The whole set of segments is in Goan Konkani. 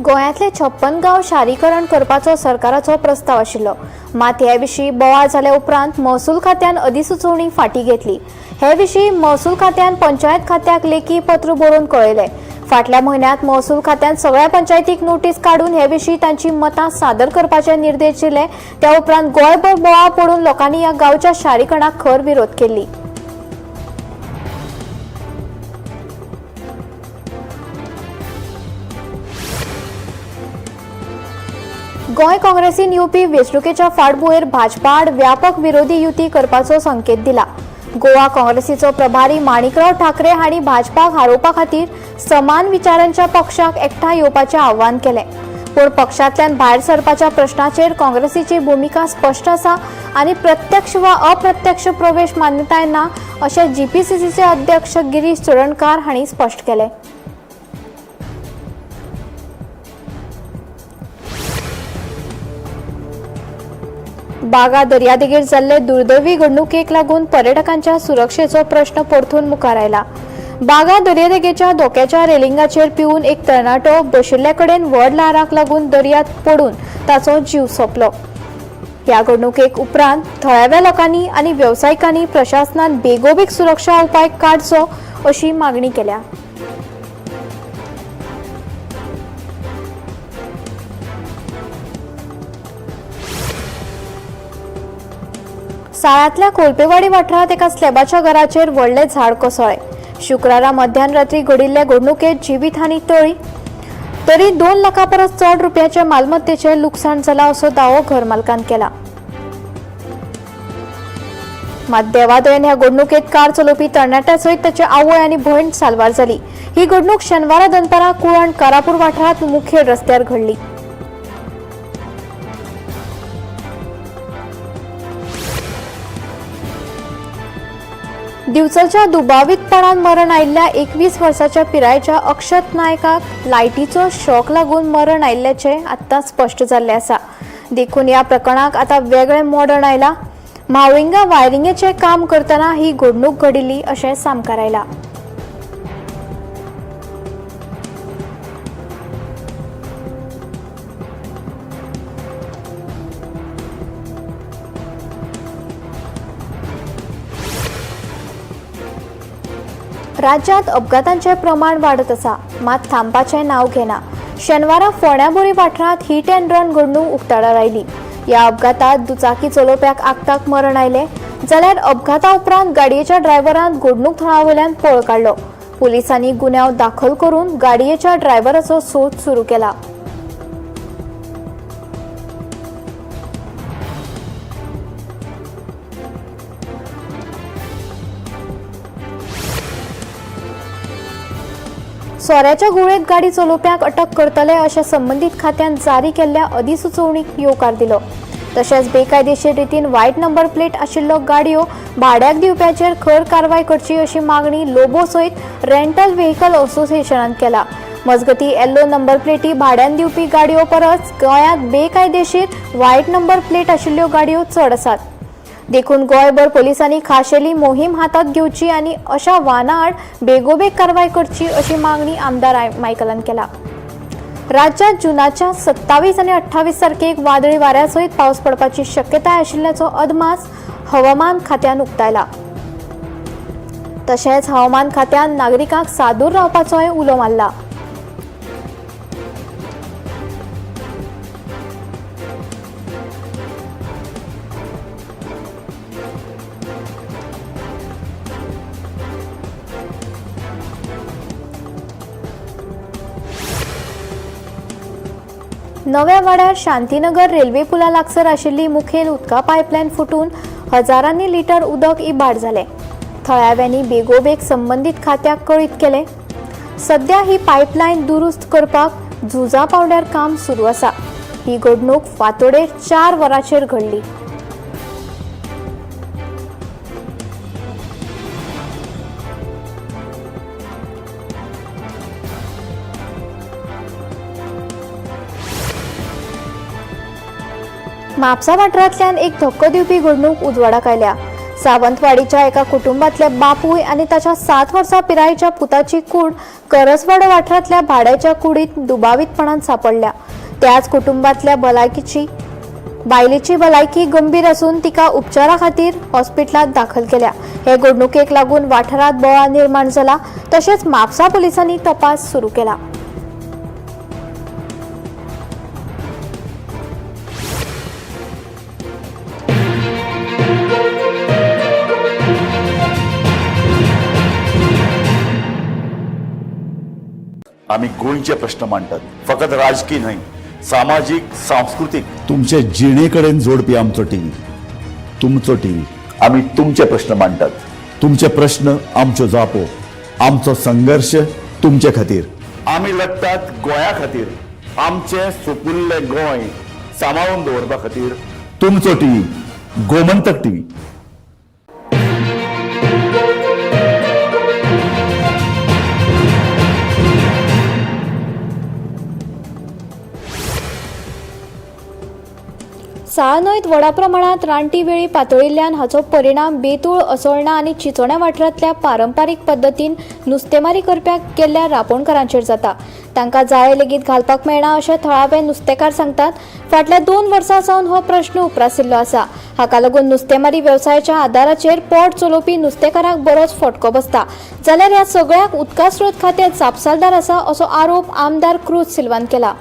गोंयांतले 56 गांव शारीकरण करपाचो सरकाराचो प्रस्ताव आशिल्लो. मात हे विशीं बोवाळ जाल्या उपरांत महसूल खात्यान अधिसुचोवणी फाटीं घेतली. हे विशीं महसूल खात्यान पंचायत खात्याक लेखी पत्र बरोवन कळयलें. फाटल्या म्हयन्यांत महसूल खात्यान सगळ्या पंचायतीक नोटीस काडून हे विशीं तांची मतां सादर करपाचे निर्देश दिले. त्या उपरांत गोंयभर बोवाळ पडून लोकांनी ह्या गांवच्या शारीकरणाक खर विरोध केल्ली. गोंय काँग्रेसीन येवपी वेंचणुकेच्या फाटभुंयेर भाजपा आड व्यापक विरोधी युती करपाचो संकेत दिला. गोवा काँग्रेसीचो प्रभारी माणिकराव ठाकरे हांणी भाजपाक हारोवपा खातीर समान विचारांच्या पक्षाक एकठांय येवपाचें आव्हान केलें. पूण पक्षांतल्यान भायर सरपाच्या प्रश्नाचेर काँग्रेसीची भुमिका स्पश्ट आसा आनी प्रत्यक्ष वा अप्रत्यक्ष प्रवेश मान्यताय ना, अशें जीपीसीसीचे अध्यक्ष गिरीश चोडणकार हांणी स्पश्ट केलें. बागा दर्यादेगेर जाल्ले दुर्दैवी घडणुकेक लागून पर्यटकांच्या सुरक्षेचो प्रश्न परतून मुखार आयला. बागा दर्यादेगेच्या धोक्याच्या रेलिंगाचेर पिवन एक तरणाटो बशिल्ले कडेन व्हड ल्हाराक लागून दर्यांत पडून ताचो जीव सोंपलो. ह्या घडणुकेक उपरांत थळाव्या लोकांनी आनी वेवसायिकांनी प्रशासनान बेगोबेग सुरक्षा उपाय काडचो अशी मागणी केल्या. साळांतल्या कोलपेवाडी वाठारांत एका स्लॅबाच्या घराचेर व्हडलें झाड कोसळ्ळें. शुक्रारा मध्यान रात्री घडिल्ले घडणुकेंत जिवीत हानी टळ्ळी तरी 2 लाखां परस चड रुपयाचे मालमत्तेचें लुकसाण जालां असो दावो घरमालकान केला. मात देवादयेन ह्या घडणुकेंत कार चलोवपी तरणाट्या सयत ताची आवय आनी भयण साल्वार जाली. ही घडणूक शेनवारा दनपारां कुळण कारापूर वाठारांत मुखेल रस्त्यार घडली. दिवचलच्या दुबावीतपणान मरण आयिल्ल्या 21 वर्साच्या पिरायेच्या अक्षत नायकाक लायटीचो शॉक लागून मरण आयिल्ल्याचें आत्तां स्पश्ट जाल्लें आसा. देखून ह्या प्रकरणाक आतां वेगळें मोडण आयलां. म्हावळिंगा वायरिंगेचें काम करतना ही घडणूक घडिल्ली अशें सामकार आयलां. राज्यांत अपघातांचें प्रमाण वाडत आसा, मात थांबपाचें नांव घेना. शेनवारा फोंड्याबोरी वाठारांत हीट अँड रन घडणूक उक्ताडार आयली. ह्या अपघातांत दुचाकी चलोवप्याक आक्ताक मरण आयलें, जाल्यार अपघाता उपरांत गाडयेच्या ड्रायव्हरान घडणूक थळा वयल्यान पळ काडलो. पुलिसांनी गुन्यांव दाखल करून गाडयेच्या ड्रायव्हराचो सोद सुरू केला. सोऱ्याच्या घुंवळेंत गाडी चलोवप्यांक अटक करतले अशें संबंदीत खात्यान जारी केल्ल्या अधिसुचोवणीक येवकार दिलो. तशेंच बेकायदेशीर रितीन वायट नंबर प्लेट आशिल्ल्यो गाडयो भाड्याक दिवप्यांचेर खर कारवाय करची अशी मागणी लोबो सयत रेंटल व्हेकल असोसिएशनान केला. मजगतीं, येल्लो नंबर प्लेटी भाड्यान दिवपी गाडयो परस गोंयांत बेकायदेशीर वायट नंबर प्लेट आशिल्ल्यो गाडयो चड आसात. देखून गोंयभर पोलिसांनी खाशेली मोहीम हातांत घेवची आनी अशा वाहनां आड बेगोबेग कारवाय करची अशी मागणी आमदार मायकलान केला. राज्यांत जुनाच्या 27 आनी 28 तारखेक वादळी वाऱ्या सयत पावस पडपाची शक्यताय आशिल्ल्याचो अदमास हवामान खात्यान उक्तायला. तशेंच हवामान खात्यान नागरिकांक सादूर रावपाचोय उलो मारला. नव्या वाड्यार शांतीनगर रेल्वे पुला लागसर आशिल्ली मुखेल उदका पायपलायन फुटून हजारांनी लिटर उदक इबाड जालें. थळाव्यांनी बेगोबेग संबंदीत खात्याक कळीत केलें. सध्या ही पायपलायन दुरुस्त करपाक झुजा पावंड्यार काम सुरू आसा. ही घडणूक फांतोडेर 4 वरांचेर घडली. म्हापसा वाठारांतल्यान एक धक्को दिवपी घडणूक उजवाडाक आयल्या. सावंतवाडीच्या एका कुटुंबातले बापूय आनी ताच्या 7 वर्सां पिरायेच्या पुताची कूड करसवाडो वाठारांतल्या भाड्याच्या कुडीत दुबावीतपणान सापडल्या. त्याच कुटुंबातल्या बायलेची भलायकी गंभीर असून तिका उपचारा खातीर हॉस्पिटलांत दाखल केल्या. हे घडणुकेक लागून वाठारांत बोवाळ निर्माण जाला. तशेंच म्हापसा पुलिसांनी तपास सुरू केला. आम्ही गोंयचे प्रश्न मांडटात, फकत राजकी न्हय, सामाजीक, सांस्कृतीक, तुमचे जिणे कडेन जोडपी आमचो टीव्ही, तुमचो टीव्ही. आम्ही तुमचे प्रश्न मांडटात, तुमचे प्रश्न आमच्यो जापो, आमचो संघर्श तुमचे खातीर. आमी लडटात गोंया खातीर, आमचें सुपुल्लें गोंय सांबाळून दवरपा खातीर. तुमचो टीव्ही, गोमंतक टीव्ही. साळ न्हंयत व्हडा प्रमाणात रानटी वेळी पातळिल्ल्यान हाचो परिणाम बेतूळ, असोळणा आनी चिंचोण्या वाठारांतल्या पारंपारीक पद्दतीन नुस्तेमारी करप्याक केल्ल्या रापोणकारांचेर जाता. तांकां जाळे लेगीत घालपाक मेळना अशें थळावे नुस्तेकार सांगतात. फाटल्या 2 वर्सां सावन हो प्रश्न उप्रासिल्लो आसा. हाका लागून नुस्तेमारी वेवसायाच्या आदाराचेर पोट चलोवपी नुस्तेकारांक बरोच फटको बसता. जाल्यार ह्या सगळ्याक उदका स्रोत खातें जापसालदार आसा असो आरोप आमदार क्रूज सिल्वान केला.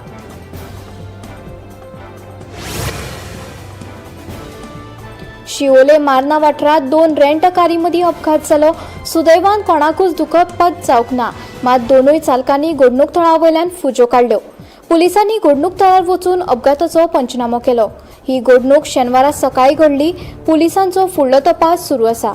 शिवोले मार्ना वाठारांत 2 रेंट कारी मदीं अपघात जालो. सुदैवान कोणाकूच दुखापत जावंक ना, मात दोनूय चालकांनी घडणूक थळा वयल्यान फुज्यो काडल्यो. पुलिसांनी घडणूक थळार वचून अपघाताचो पंचनामो केलो. ही घडणूक शेनवारा सकाळीं घडली. पुलिसांचो फुडलो तपास सुरू आसा.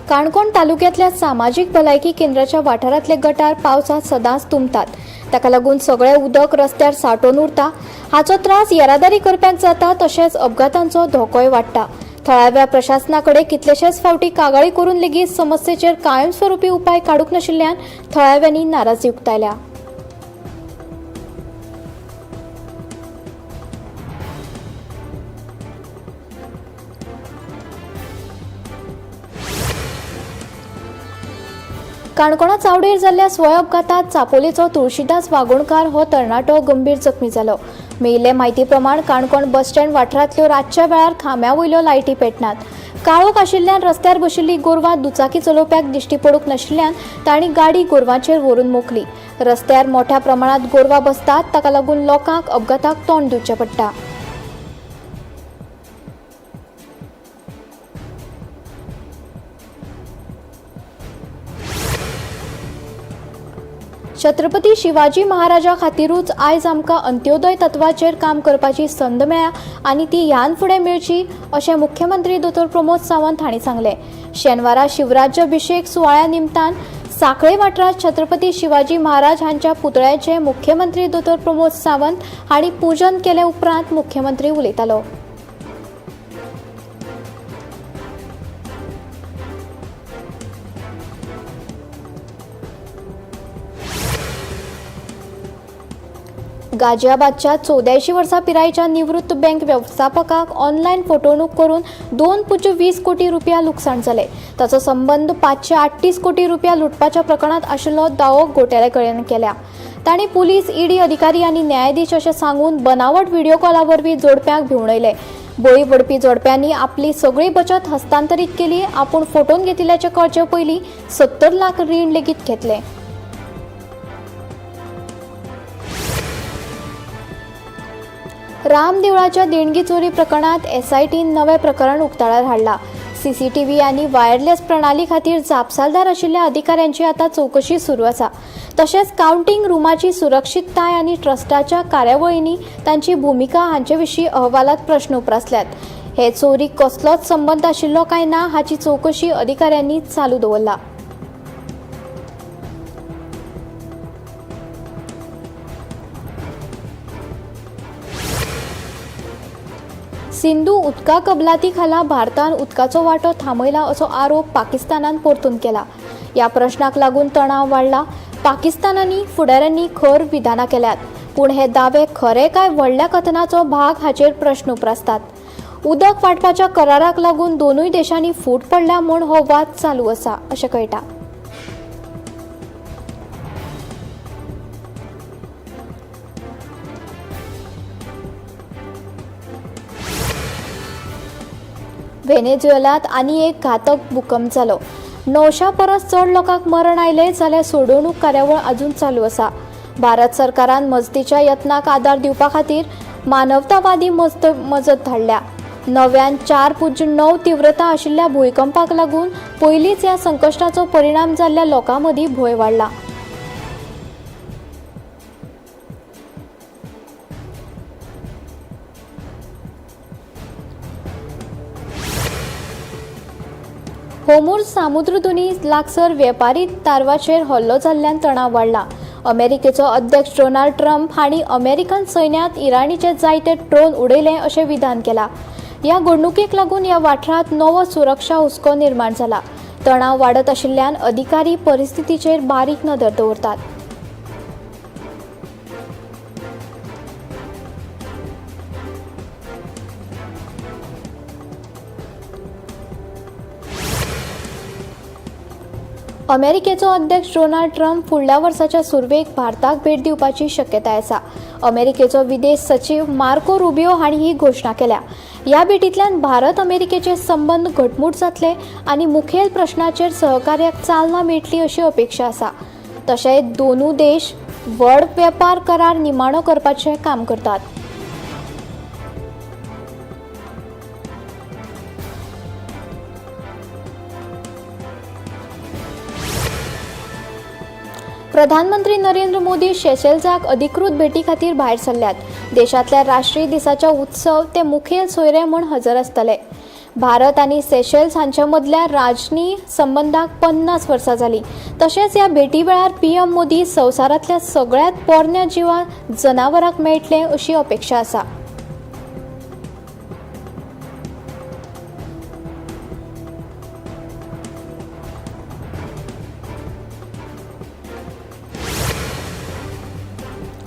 काणकोण तालुक्यांतल्या सामाजीक भलायकी केंद्राच्या वाठारांतले गटार पावसांत सदांच तुंबतात. ताका लागून सगळें उदक रस्त्यार सांठोवन उरता. हाचो त्रास येरादारी करप्यांक जाता, तशेंच अपघातांचो धोकोय वाडटा. थळाव्या प्रशासना कडेन कितलेशेच फावटी कागाळी करून लेगीत समस्येचेर कायमस्वरूपी उपाय काडूंक नाशिल्ल्यान थळाव्यांनी नाराजी उक्तायल्या. काणकोणा चावडेर जाल्ल्या स्वय अपघातात चापोलेचो तुळशीदास वागोणकार हो तरणाटो गंभीर जखमी जालो. मेळिल्ले म्हायती प्रमाण काणकोण बस स्टँड वाठारांतल्यो रातच्या वेळार खांब्या वयल्यो लायटी पेटनात. काळोख आशिल्ल्यान रस्त्यार बशिल्ली गोरवां दुचाकी चलोवप्याक दिश्टी पडूंक नाशिल्ल्यान तांणी गाडी गोरवांचेर व्हरून मोखली. रस्त्यार मोठ्या प्रमाणांत गोरवां बसतात, ताका लागून लोकांक अपघाताक तोंड दिवचें पडटा. छत्रपती शिवाजी महाराजा खातीरूच आयज आमकां अंत्योदय तत्वाचेर काम करपाची संद मेळ्ळ्या आनी ती ह्यान फुडें मेळची अशें मुख्यमंत्री दोतोर प्रमोद सावंत हांणी सांगलें. शेनवारा शिवराज्याभिशेक सुवाळ्या निमतान सांखळे वाठारांत छत्रपती शिवाजी महाराज हांच्या पुतळ्याचें मुख्यमंत्री दोतोर प्रमोद सावंत हांणी पुजन केले उपरांत मुख्यमंत्री उलयतालो. गाजियाबादच्या 84 वर्सां पिरायेच्या निवृत्त बँक वेवस्थापकाक ऑनलायन फटवणूक करून 2.20 कोटी रुपया लुकसाण जालें. ताचो संबंद 538 कोटी रुपया लुटपाच्या प्रकरणांत आशिल्लो दावो घोटाळ्या कडेन केल्या. तांणी पुलीस, ईडी अधिकारी आनी न्यायाधीश अशें सांगून बनावट व्हिडिओ कॉला वरवीं जोडप्यांक भिवणयले. बळी पडपी जोडप्यांनी आपली सगळी बचत हस्तांतरीत केली. आपूण फटोवन घेतिल्ल्याचें कळचे पयलीं 70 लाख रीण लेगीत घेतलें. राम देवळाच्या देणगी चोरी प्रकरणात एसआयटीन नवें प्रकरण उक्ताडार हाडलां. सीसीटीव्ही आनी वायरलेस प्रणाली खातीर जापसालदार आशिल्ल्या अधिकाऱ्यांची आतां चवकशी सुरू आसा. तशेंच कावंटींग रुमाची सुरक्षितताय आनी ट्रस्टाच्या कार्यावळींनी तांची भुमिका हांचे विशीं अहवालांत प्रश्न उप्रासल्यात. हे चोरीक कसलोच संबंद आशिल्लो काय ना हाची चवकशी अधिकाऱ्यांनी चालू दवरला. सिंधू उदका कबलाती खाला भारतान उदकाचो वांटो थांबयला असो आरोप पाकिस्तानान परतून केला. ह्या प्रश्नाक लागून तणाव वाडला. पाकिस्तानांनी फुडाऱ्यांनी खर विधानां केल्यात, पूण हे दावे खरे काय व्हडल्या कथनाचो भाग हाचेर प्रश्न उप्रासतात. उदक वांटपाच्या कराराक लागून दोनूय देशांनी फूट पडल्या म्हूण हो वाद चालू आसा अशें कळटा. व्हेनेझुएलात आनी एक घातक भूकंप जालो. 900 परस चड लोकांक मरण आयलें जाल्यार सोडवणूक कार्यावळ अजून चालू आसा. भारत सरकारान मजतीच्या यत्नाक आदार दिवपा खातीर मानवतावादी मजत धाडल्या. नव्यान 4.9 तीव्रता आशिल्ल्या भुंयकांपाक लागून पयलींच ह्या संकश्टाचो परिणाम जाल्ल्या लोकां मदीं भंय वाडला. होमूर सामुद्रधुनी लागसर वेपारी तारवाचेर हल्लो जाल्ल्यान तणाव वाडला. अमेरिकेचो अध्यक्ष डोनाल्ड ट्रम्प हांणी अमेरिकन सैन्यांत इराणीचे जायते ड्रोन उडयले अशें विधान केलां. ह्या घडणुकेक लागून ह्या वाठारांत नवो सुरक्षा हुस्को निर्माण जाला. तणाव वाडत आशिल्ल्यान अधिकारी परिस्थितीचेर बारीक नदर दवरतात. अमेरिकेचो अध्यक्ष डोनाल्ड ट्रम्प फुडल्या वर्साच्या सुरवेक भारताक भेट दिवपाची शक्यताय आसा. अमेरिकेचो विदेश सचीव मार्को रुबियो हांणी ही घोशणा केल्या. ह्या भेटींतल्यान भारत अमेरिकेचे संबंद घटमूट जातले आनी मुखेल प्रश्नाचेर सहकार्याक चालना मेळटली अशी अपेक्षा आसा. तशेंच दोनूय देश व्हड वेपार करार निमाणो करपाचें काम करतात. प्रधानमंत्री नरेंद्र मोदी शेशेल्साक अधिकृत भेटी खातीर भायर सरल्यात. देशांतल्या राष्ट्रीय दिसाच्या उत्सव ते मुखेल सोयरे म्हूण हजर आसतले. भारत आनी सेशेल्स हांचे मदल्या राजनी संबंदाक 50 वर्सां जालीं. तशेंच ह्या भेटी वेळार पीएम मोदी संवसारांतल्या सगळ्यांत पोरण्या जिवा जनावरांक मेळटले अशी अपेक्षा आसा.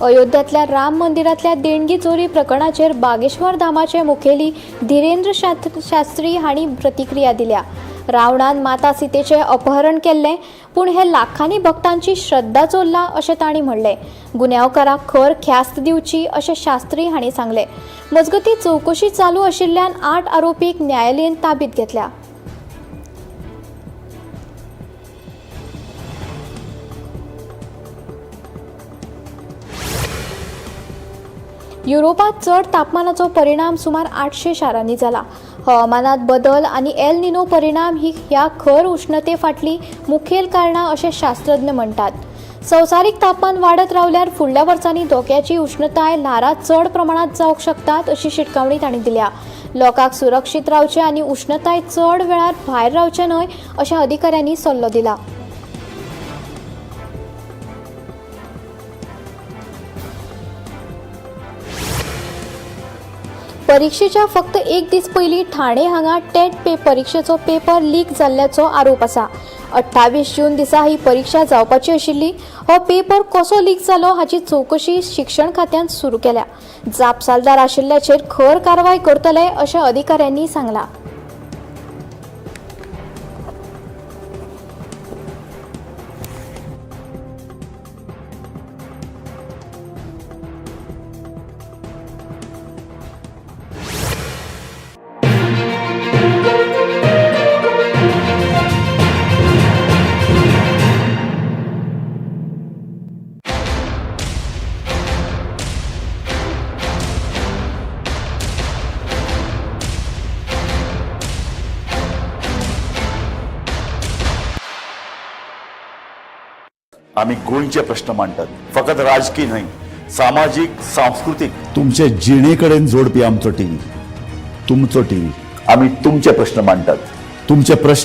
अयोध्यांतल्या राम मंदिरांतल्या देणगी चोरी प्रकरणाचेर बागेश्वर धामाचे मुखेली धीरेंद्र शास्त्री हांणी प्रतिक्रिया दिल्या. रावणान माता सीतेचें अपहरण केल्लें, पूण हे लाखांनी भक्तांची श्रद्धा चोरला अशें तांणी म्हणलें. गुन्यांवकाराक खर ख्यास्त दिवची अशें शास्त्री हांणी सांगलें. मजगतीं, चवकशी चालू आशिल्ल्यान 8 आरोपींक न्यायालयीन ताबीत घेतल्या. युरोपांत चड तापमानाचो परिणाम सुमार 800 शारांनी जाला. हवामानात बदल आनी एल निनो परिणाम ही ह्या खर उश्णते फाटलीं मुखेल कारणां अशें शास्त्रज्ञ म्हणटात. संवसारीक तापमान वाडत रावल्यार फुडल्या वर्सांनी धोक्याची उश्णताय ल्हारां चड प्रमाणांत जावंक शकतात अशी शिटकावणी तांणी दिल्या. लोकांक सुरक्षीत रावचें आनी उश्णताय चड वेळार भायर रावचें न्हय अशें अधिकाऱ्यांनी सल्लो दिला. परिक्षेच्या फक्त एक दीस पयलीं ठाणे हांगा टेट परिक्षेचो पेपर लीक जाल्ल्याचो आरोप आसा. 28 जून दिसा ही परिक्षा जावपाची आशिल्ली. हो पेपर कसो लीक जालो हाची चवकशी शिक्षण खात्यान सुरू केल्या. जापसालदार आशिल्ल्याचेर खर कारवाय करतले अशें अधिकाऱ्यांनी सांगलां. आमी गोंयचे प्रश्न मांडटात, फकत राजकी न्हय, सामाजीक, सांस्कृतीक, तुमचे जिणे कडेन जोडपी आमचो टीव्ही, तुमचो टीव्ही. आमी तुमचे प्रश्न मांडटात, तुमचे प्रश्न